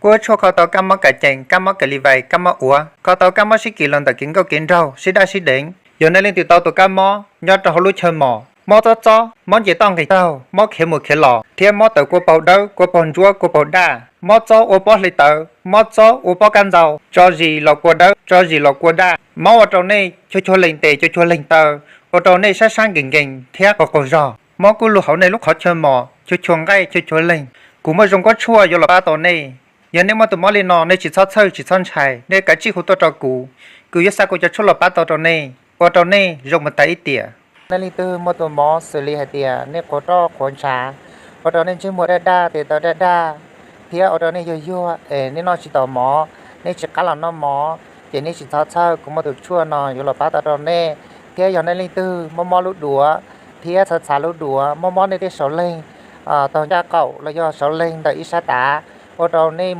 Kuj tshuaj kho tau kab mob kas cees, kab mob kas li vais, kab mob uav, kho tau kab mob sib kis los ntawm kev nkauj kev nraug, sib daj sib deev. Yog nej leej twg tau tus kab mob nyob rau hauv lub chaw mos, mob txob txob, mob nce toj nqis taug, mob khiav mus khiav los, thiab mob tawm kua paug dawb, kua paug ntsuab, kua paug daj, mob txob ua pob hli tawv, mob txob ua pob kab ntxau, tso zis los kua dawb, tso zis los kua daj, mob ua rau nej chua chua leeg tes chua chua leeg taw, ua rau nej sab sab nkees nkees thiab qaug qaug zog. Mob kuj lug hauv nej lub qhov chaw mos chua chua nqaij chua chua leeg. Kuv muaj zoo nkaub tshuaj yuav los pab tau nej. Yog nej muaj tus mob li no nej tsis txhob txhawj tsis txhob ntshai, nej kav tsij hu tuaj rau kuv, kuv yuav xa kuv cov tshuaj los pab tau rau nej, ua rau nej zoo mus tas ib tiam. Nej leej twg muaj tus mob xws li hais tias nej quav roj quav ntshav, ua rau nej ntsej muag daj daj, tes taw daj daj, thiab ua rau nej yuag yuag es nej noj tsis tau mov, nej tsis qab los noj mov, ces nej tsis txhob txhawj, kuv muaj tus tshuaj no yuav los pab tau rau nej. Thiab yog nej leej twg mob mob lub duav thiab txhav txhav lub duav, mob mob nej tej saum leeg, taug ncaj qaum los yog saum leeg ntawm ib sab tav, ua rau nej